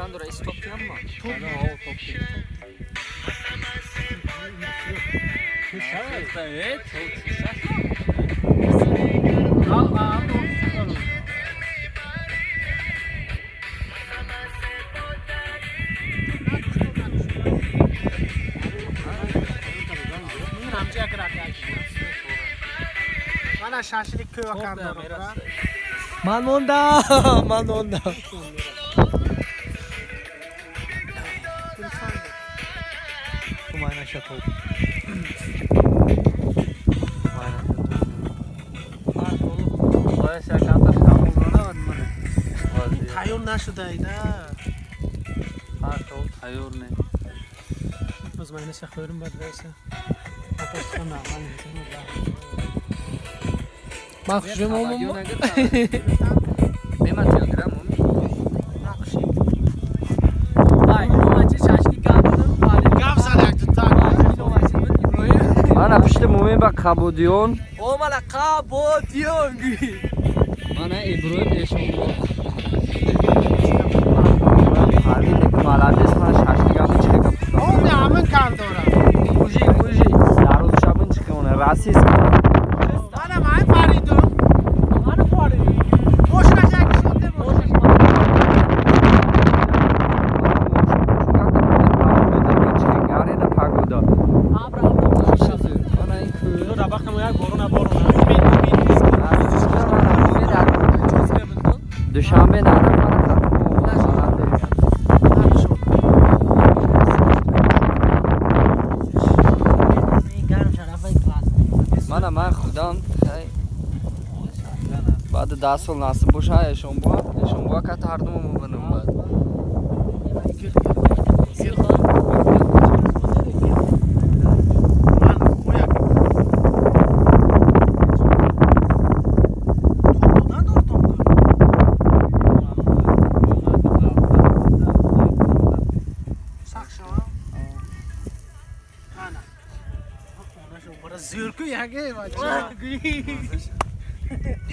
гуфтан дора стоп кунам ма. Топ. Mana shashlik ko'vakan dora. Ман мондам, ман мондам. Майнаша топ. Тайёр нашуда ида. Тайёр не. Боз майнаша хӯрим бад вайса. Ман хушрӯм омам. Меман телеграм ом. Мана пишти мумин ба Қабудиён. О, мана Қабудиён гӯй. Мана Иброҳим Эшонбо. Парвин ек молодец, мана шашлик ҳам чиқа гап. О, не амин кар дора. Мужик, мужик. Дароз шабин чиқа она расист. Мана ман Фаридун. Мана Фаридун. Мошина як шонде мошина. Душанбе мана ман худам баъди 10 сол насиб боша эшонбоа ката ҳардумо мубинам баъд.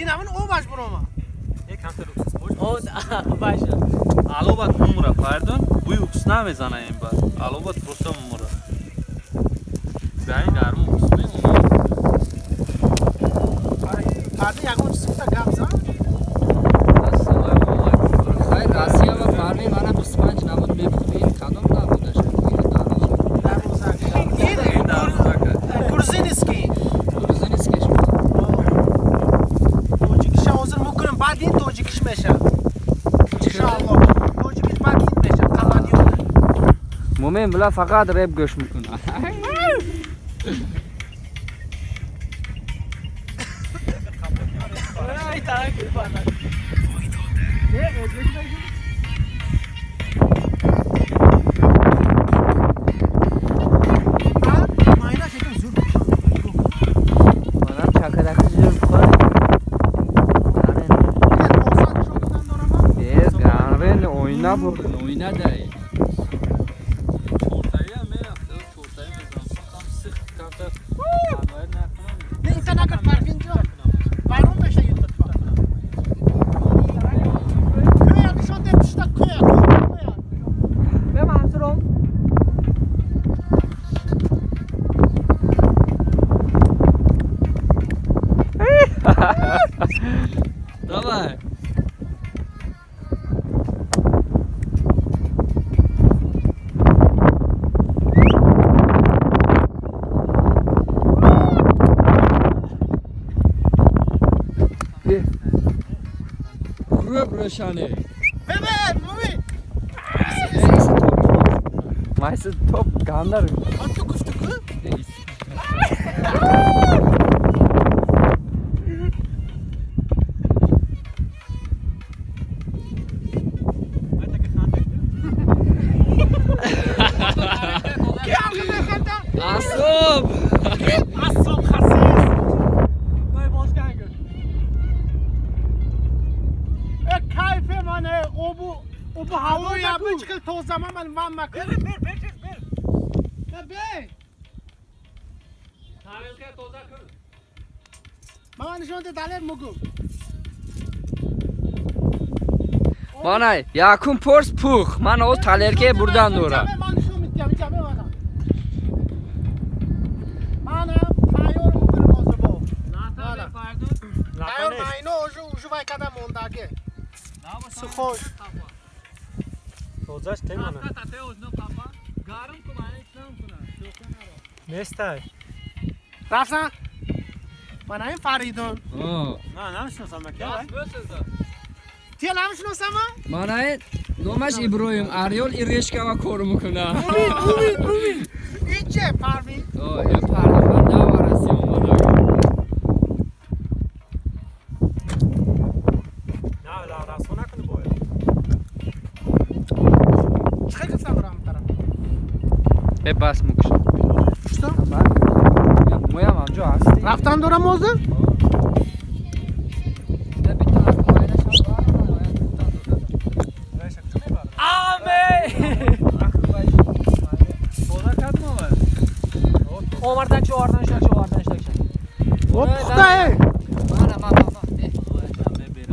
Ин ҳамин обаш бурома. Алобат мумра Фаридун, бӯи уксус намезана ин бад. Алобат просто мумра. Даин гарму уксус мемонад. Фаридун ягон чиз гуфта гап зан. Ассалому алайкум. Хайр, Россия ва Парвин мана 25 намуд мепухт. Ин кадом намудаш? Дарвозак. Ин дарвозака. Грузинский. Грузинский шумо. Тоҷикиша ҳозир мекунем, баъд ин тоҷикиш мешавад. Иншоаллоҳ. Тоҷикиш баъд ин мешавад, қабадиён. Мумин била фақат реп гӯш мекунад. Манам чакадаки зӯр бухорем. Э, гарен оина бурдин, оина дай. Чортаиам мерафт, чортаи мезанам. Там сих камтар анвар накунам. Бе Мансуром. Давай. Рӯб рӯшане. Бебе, муми. Майси топ гандар. Ту гуфту ку? Ки алғы механда? Асоб! Асоб хасис. Ной бошкангу. Э кайфе мане обу обу ҳавоя бичкил тоза ман ван макун. Бер бер бер бер. Бе. Тарелка тоза кун. Ман нишон де далер мугу. Мана якум порс пух. Ман оз талерке бурдан дора. Ман нишон медиҳам, ҷамъ мана. Мана тайёр мекунем ҳозир бо. Лата фардун. Тайёр майно ужу ужу вай када мондаге. Сухой. Тозаш темана. Нестай. Рафтан? Мана ин Фаридун. На, намешиносам ака. Тия намешиносам? Мана ин номаш Иброҳим Арёл ирешкава кор мекунад. Умид, умид, умид. Ин че Парвин? О, ин Парвин ман навараси омада. На, ла расо накунӣ бояд. Чӣ хел гуфтам барам тараф? Э бас мукш. Что? Моям ҳамҷо ҳастӣ. Рафтан дорам ҳозир? Овардан чи овардан шак, овардан шак. О, пухта э. Мана мана мана.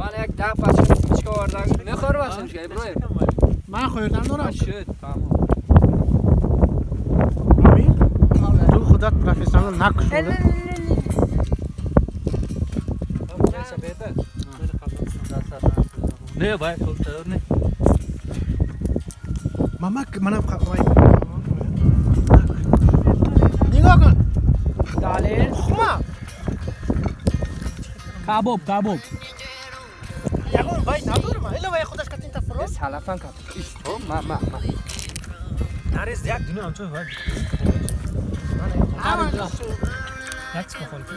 Мана як даҳ пачка семечка овардан. Мехӯрӣ ба семечка Иброҳим? Ман хӯрдан дорам. Шуд, тамом. Ту худат профессионал накушода. Не, вай, тайёр не. Мамак манам вай. Нигоҳ кун. Далер. Тухма. Кабоб, кабоб. Ягон вай надорам. Эла вай худаш катин тафро. Салафан кат. Исто, ма ма ма. Нарез як дуна ҳамчун вай. Ҳама Як чиз мухолиф.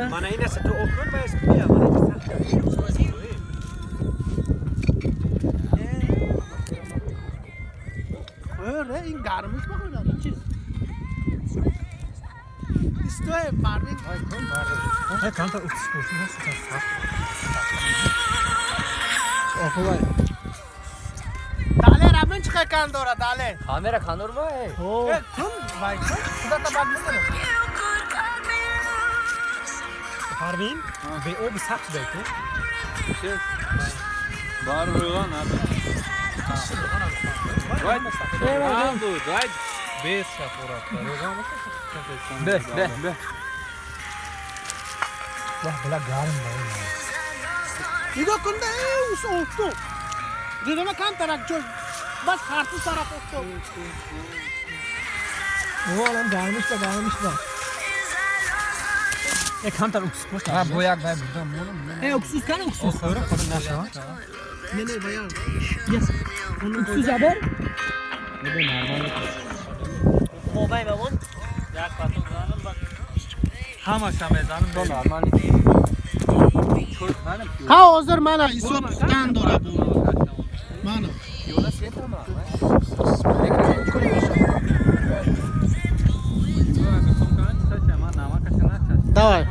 Мана ин аст ту окун ва бия, мана ин сахт. Хӯре, ин гармиш бахӯрад. Чиз. Исто Парвин. Ҳай камтар уксус бошад, на сухан сахт. Охувай. Далер абин чӣ кан дора, Далер? Камера канур ва э. Э, кун, вай кун. Худата бад мекунӣ. Парвин, бе об сахт шуда ку. Бар рӯға надо. Вай, буд, вай бес шафорат. Бе, бе, бе. Вах, била гарм бай. Нигоҳ кун да, э, ус офтоб. Дидама камтарак ҷой. Бас ҳар ду тараф офтоб. Олам гармиш ба гармиш ба. Э камтар уксус бош. Ма бо як вай бурдам монам. Э, уксус кан уксус. Хӯра хӯра нашава. Не, не, баян. Уксус абер? Мобай бабон. Як патон занам ба ҳамаша мезанам. Нормал. Ҳа, ҳозир мана исо пухтан дора бу. Мана. Пиёла сетама. Давай.